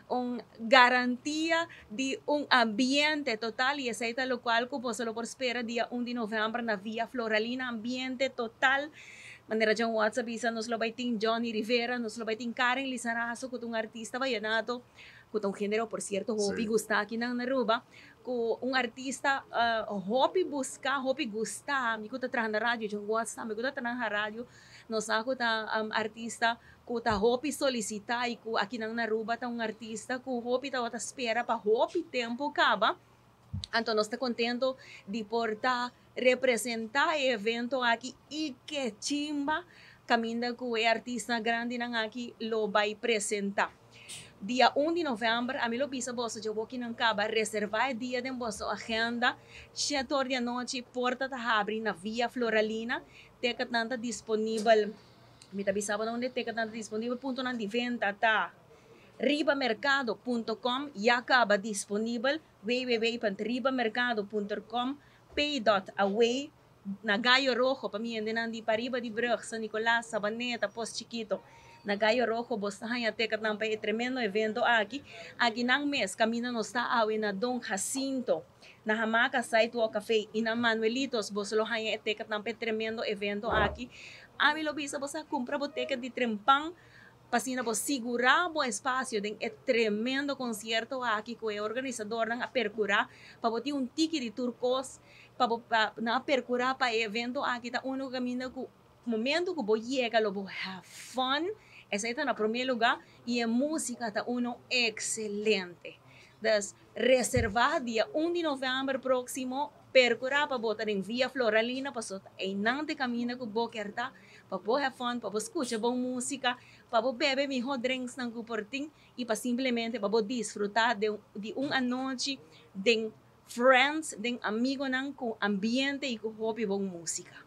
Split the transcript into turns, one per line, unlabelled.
Un garantia di un ambiente total y esey ta locual cu boso lo por spera dia 1 di november na Via Floralina, ambiente total. Manera John Watts a bisa, nos lo bay tin Johnny Rivera, nos lo bay tin Karen Lizarazo, cu ta un artista vallenato, cu ta un genero, por cierto, hopi gusta aki na Aruba, cu un artista hopi busca, hopi gusta, mi cu ta traha na radio, John Watts tambe cu ta traha na radio, nos sa cu ta artista cu ta hopi solicita y cu aki na Aruba ta un artista cu hopi ta spera pa hopi tempo caba. Anto nos ta contento di por ta representa e evento aki y que chimba caminda cu e artista grandi nan aki lo bay presenta. Dia 1 di november, ami lo bisa boso, awor cu nan caba, reserva e dia den boso agenda, 7 or di anochi, porta ta habri na Via Floralina, ticket nan ta disponibel, mi ta bisa bo unda ticket nan ta disponibel, punto nan di venta ta ribamercado.com, ya caba disponibel, www.ribamercado.com, pay.away, na Gallo Rojo, pa mi hendenan di pariba di brug, San Nicolas, Sabaneta, Pos Chiquito, na Gallo Rojo, bo ta haya ticket nan pa e tremendo evento aki. Aki nan mes, caminda nos ta awe na Don Jacinto, na Hamaca Sidewalk Café y na Manuelitos, bo lo haya ticket nan pa e tremendo evento aki. Ami lo bisa bo cumpra bo ticket di trempan, pa asina bo sigura bo espacio den e tremendo concierto aki cu e organisadornan a percura pa bo tin un tiki di tur cos pa nan a percura pa e evento aki ta un caminda cu momento cu bo yega lo bo have fun. Esey ta na prome lugar y e musica ta uno excelente. Dus reserva dia 1 di november proximo, percura pa bo ta den Via Floralina, paso einan ta caminda cu bo kier ta, pa bo have fun, pa bo scucha bon musica, pa bo bebe miho drinks nan cu por tin y pa simplemente pa bo disfruta di un anochi di friends, di amigonan cu ambiente y cu hopi bon musica.